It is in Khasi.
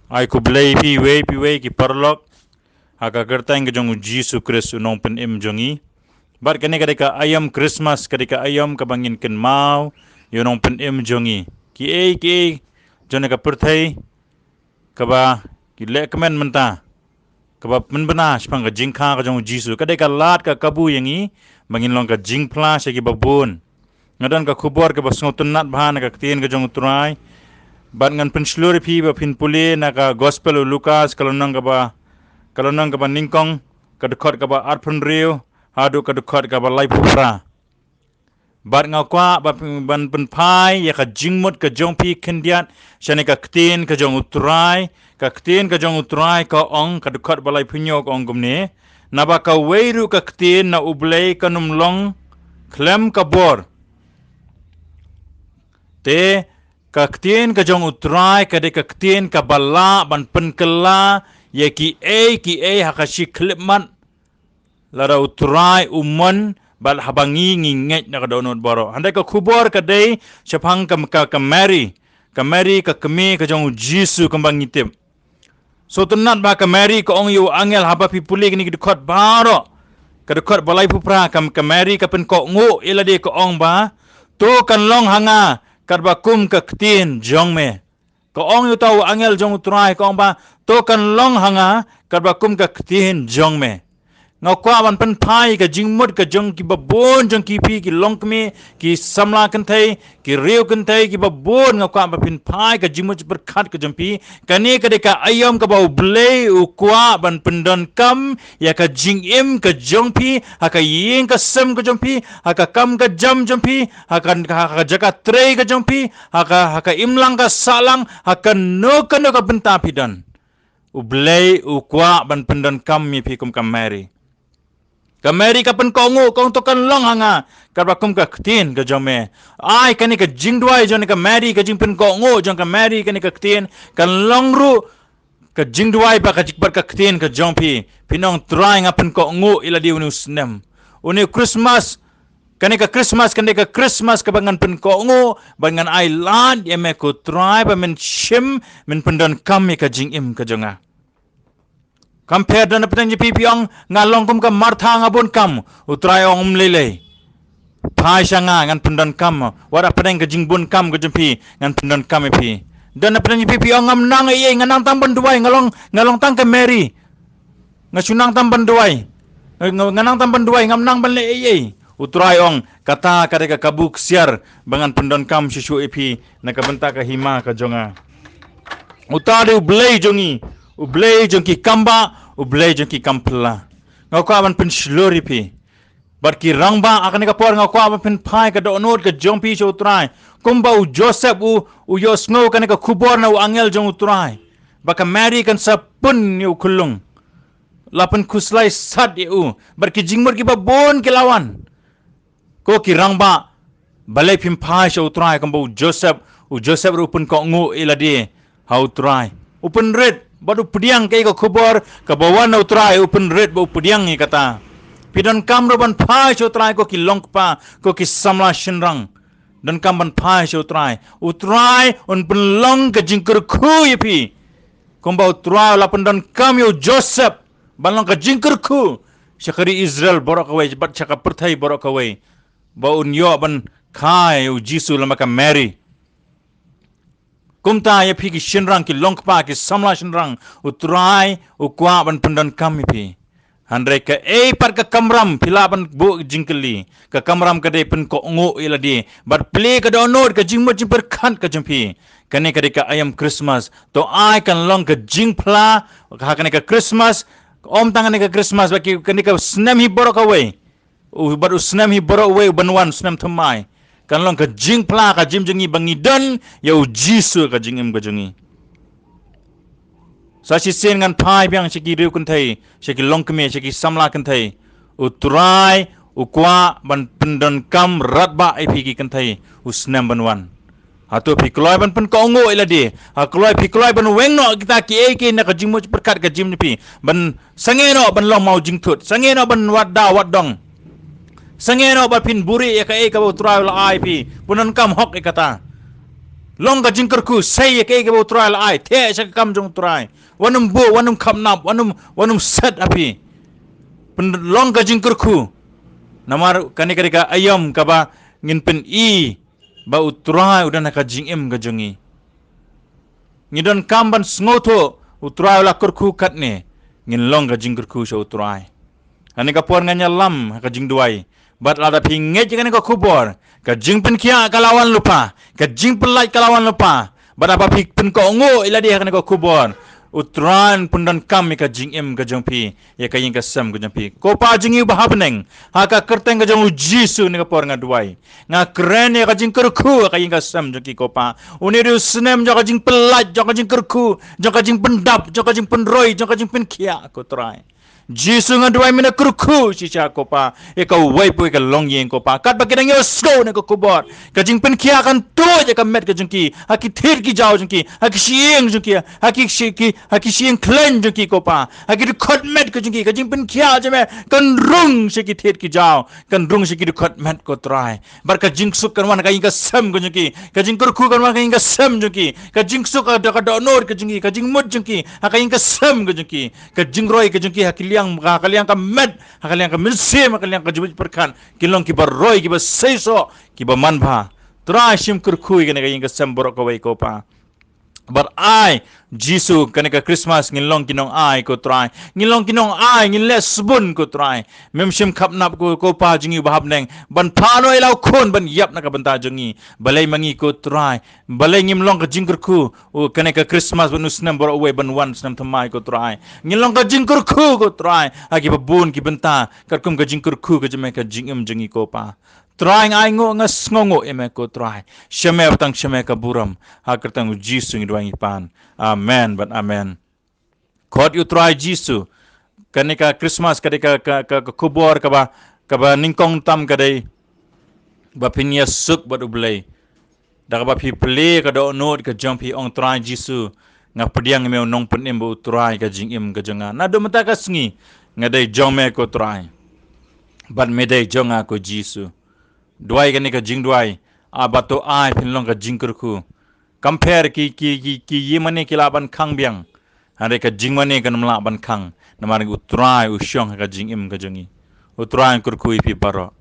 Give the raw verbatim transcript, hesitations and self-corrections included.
Ai khublei phi wei phi wei ki paralok ha ka kyrteng ka jong u Jisu Khrist u nongpynim jong ngi. Bad kane ka dei ka aïom Christmas, ka dei ka aïom kaba ngin kynmaw ïa u nongpynim jong ngi. Kiei kiei jong ka pyrthei kaba ki leh kmen mynta, kaba pynbna shaphang ka jingkha ka jong u Jisu, ka dei ka lad ka kabu ïa ngi ba ngin long ka jingphla sha kiba bun. Nga don ka khubor kaba sngewtynnat bha na ka ktien ka jong u Trai. Bad ngan pynshlur ïa phi ba phin pule na ka Gospel u Lukas, ka lynnong kaba, ka lynnong kaba nyngkong, ka dkhot kaba arphew hynriew haduh ka dkhot kaba laiphew phra. Bad nga kwah ba phi, ban pynphai ïa ka jingmut ka jong phi khyndiat shane ka ktien ka jong u Trai. Ka ktien ka jong u Trai ka ong, ka dkhot ba laiphew hynñiew ka ong kumne: Naba kawei ruh ka ktien na U Blei kan ym long khlem ka bor. Te ka ktien ka jong u Trai ka dei ka ktien kaba lah ban pynkylla ïa kiei kiei ha ka shi khyllipmat lada u Trai u mon, bad haba ngi ngi ngeit na ka dohnud baroh. Hynrei ka khubor ka dei shaphang ka, ka, ka Mary. Ka Mary ka kmie ka jong u Jisu kumba ngi tip. Sngewtynnat ba ka Mary ka ong ïa u angel, haba phi pule kine ki dkhot baroh, ka dkhot ba laiphew phra, ka, ka Mary ka pynkohnguh ïa lade, ka ong ba, to kan long ha nga katba kum ka ktien jong me. Ka ong ïa uta u angel jong u Trai, ka ong ba, to kan long ha nga katba kum ka ktien jong me. Nga kwah ban pynphai ka jingmut ka jong kiba bun jong ki phi ki longkmie, ki samla kynthei, ki riew kynthei, kiba bun, nga kwah ban pynphai ka jingmut jingpyrkhat ka jong phi. Kane ka dei ka aïom kaba U Blei u kwah ban pyndonkam ïa ka jingim ka jong phi ha ka ïing ka sem ka jong phi, ha ka kam ka jam jong phi, ha ka, ha ka jaka trei ka jong phi, ha ka, ha ka imlang ka sahlang, ha kano kano ka bynta phi don. U Blei u kwah ban pyndonkam ïa phi kum ka Mary. Ka Mary ka pynkohnguh, ka ong, to kan long ha nga katba kum ka ktien ka jong me. Ai kane ka jingduwai jong ka Mary, ka jingpynkohnguh jong ka Mary kane ka ktien, kan long ruh ka jingduwai bad ka jing, bad ka ktien ka jong phi. Phin ong, Trai, nga pynkohnguh ïa lade une u snem, une u Christmas. Kane ka Christmas, kane ka Christmas kaba ngan pynkohnguh bad ngan ailad ïa me ko Trai ba men shim, men pyndonkam ïa ka jingim ka jong nga. Kam pher, don hapdeng jong phi phi ong, nga long kum ka Martha, nga bun kam. U Trai ong, ym lei lei. Phai sha nga, ngan pyndonkam. Wat hapdeng ka jingbun kam ka jong phi, ngan pyndonkam ïa phi. Don hapdeng jong phi phi ong, ngam nang ei ei, nga nang tang ban duwai, nga long, nga long tang ka Mary. Nga shu nang tang ban duwai. Nga, nga nang tang ban duwai, ngam nang ban leh ei ei. U Trai ong, kata ka dei ka kabu ksiar ba ngan pyndonkam shuh shuh ïa phi na ka bynta ka hima ka jong nga. Uta dei U Blei jong ngi, U Blei jong ki kam bah, U Blei jong ki kam phylla. Nga kwah ban pynshlur ïa phi. Bad ki rangbah, ha kane ka por nga kwah ban pynphai ka dohnud ka jong phi sha U Trai. Kumba u Joseph u, u ïohsngew kane ka khubor na u angel jong U Trai ba ka Mary kan sa pun ïa u khyllung, la pynkhuslai sat ïa u. Bad ki jingmut kiba bun ki la wan. Ko ki rangbah, balei phim phai sha U Trai kumba u Joseph? U Joseph ruh u pynkohnguh ïa lade ha U Trai. U pynrit bad u pdiang kaei ka khubor kaba wan na U Trai, u pynrit bad u pdiang ïa kata. Phi donkam ruh ban phai sha U Trai, ko ki longkpa, ko ki samla shynrang. Donkam ban phai sha U Trai. U Trai un pynlong ka jingkyrkhu ïa phi. Kumba U Trai u la pyndonkam ïa u Joseph ban long ka jingkyrkhu sha ka ri Israel baroh kawei bad sha ka pyrthei baroh kawei, ba un ïoh ban kha ïa u Jisu lem bad ka Mary. Kumta ïa phi ki shynrang, ki longkpa, ki samla shynrang, U Trai u kwah ban pyndonkam ïa phi. Hynrei kaei pat ka kamram, phi lah ban buh jingkylli. Ka kamram ka dei pynkohnguh ïa lade bad plie ka dohnud, ka jingmut jingpyrkhat ka jong phi. Kane ka dei ka aïom Christmas. To ai kan long ka jingphla ha kane ka Christmas. Ym tang kane ka Christmas, bad ki, kane ka snem hi baroh kawei. U, bad u snem hi baroh uwei uban wan, u snem thymmai, kan long ka jingphla ka jingim jong ngi ba ngi don ïa u Jisu ha ka jingim ka jong ngi. Sa shisien ngan phai biang sha ki riew kynthei, sha ki longkmie, sha ki samla kynthei. U Trai u kwah ban pyndonkam radbah ïa phi ki kynthei u snem ban wan. Hato phi kloi ban pynkohnguh ïa lade? Ha kloi, phi kloi ban weng noh kita kiei kiei na ka jingmut jingpyrkhat ka jingim jong phi, ban sangeh noh ban long maw jingthut, sangeh noh ban wad daw wad dong, sangeh noh ba phin buhrieh ïa kaei kaba U Trai u la ai ïa phi, pyndonkam hok ïa kata? Long ka jingkyrkhu, sei ïa kaei kaba U Trai la ai, theh sha ka kam jong U Trai. Wat nym buh, wat nym khapnap, wat nym, wat nym set ha phi. Pynlong ka jingkyrkhu. Namar kane ka dei ka aïom kaba ngin pyni ba U Trai u don ha ka jingim ka jong ngi. Ngi donkam ban sngewthuh, U Trai u la kyrkhu katne, ngin long ka jingkyrkhu sha U Trai. Kane ka por ngan ïalam ha ka jingduwai. Bad lada phi ngeit ïa kane ka khubor, ka jingpynkhiah ka la wan lypa, ka jingpyllait ka la wan lypa. Bad haba phi pynkohnguh ïa lade ha kane ka khubor, U Trai un pyndonkam ïa ka jingim ka jong phi, ïa ka ïing ka sem ka jong phi. Ko Pa jong ngi uba ha bneng, ha ka kyrteng ka jong U Jisu kane ka por nga duwai. Nga kren ïa ka jingkyrkhu ha ka ïing ka sem jong ki ko Pa. Une u dei u snem jong ka jingpyllait, jong ka jingkyrkhu, jong ka jingpyndap, jong ka jingpynroi, jong ka jingpynkhiah ko Trai. Jisu nga duwai men kyrkhu shisha ko Pa. Ïa kawei pa kawei ka longïing ko Pa. Katba ki dang ïohsngew ïa ka khubor, ka jingpynkhiah kan tuid ïa ka met ka jong ki, ha ki thied ki jaw jong ki, ha ki shyieng jong ki, ha ki shi-, ki, ha ki shyieng khleiñ jong ki ko Pa. Ha ki dkhot met ka jong ki, ka jingpynkhiah jong me kan rung sha ki thied ki jaw, kan rung sha ki dkhot met ko Trai. Bad ka jingsuk kan wan ha ka ïing ka sem ka jong ki, ka jingkyrkhu kan wan ha ka ïing ka sem jong ki, ka jingsuk ka, ka dohnud ka jong ki, ka jingmut jong ki ha ka ïing ka sem ka jong ki, ka jingroi ka jong ki ha ka liang, ha ka liang ka met, ha ka liang ka mynsiem, ha ka liang ka jingpyrkhat, kin long kiba roi, kiba seisoh, kiba manbha. Trai shim kyrkhu ïa kane ka ïing ka sem baroh kawei ko Pa. Bad ai, Jisu, kane ka Christmas ngin long ki nongai ko Trai. Ngin long ki nongai, ngin leh sbun ko Trai. Mem shym khapnap ko, ko Pa jong ngi uba ha bneng, ban phah noh ïa la u Khun ban ïap na ka bynta jong ngi. Balei ma ngi ko Trai? Balei ngim long ka jingkyrkhu, u, kane ka Christmas bad u snem baroh uwei ban wan snem thymmai ko Trai? Ngin long ka jingkyrkhu ko Trai ha kiba bun ki bynta, katkum ka jingkyrkhu ka jong me ha ka jingim jong ngi ko Pa. Trai nga ainguh, nga sngewnguh ïa me ko Trai. Sha me ba tang sha me ka burom. Ha ka kyrteng U Jisu ngi duwai ngi pan. Amen bad amen. Khot ïa U Trai Jisu. Kane ka Christmas ka dei ka, ka, ka, ka khubor kaba, kaba nyngkong tam ka dei ba phin ïasuk bad U Blei. Da kaba phi plie ka dohnud ka jong phi, ong Trai Jisu, nga pdiang ïa me U Nongpynim bad U Trai ka jingim ka jong nga. Naduh mynta ka sngi nga dei jong me ko Trai. Bad me dei jong nga ko Jisu. Duwai kane ka jingduwai, a ba to ai phin long ka jingkyrkhu. Kam pher ki, ki, ki, ki ïingmane ki lah ban khang biang. Hynrei ka jingmane kan ym lah ban khang. Namar U Trai u shong ha ka jingim ka jong ngi. U Trai un kyrkhu ïa phi baroh.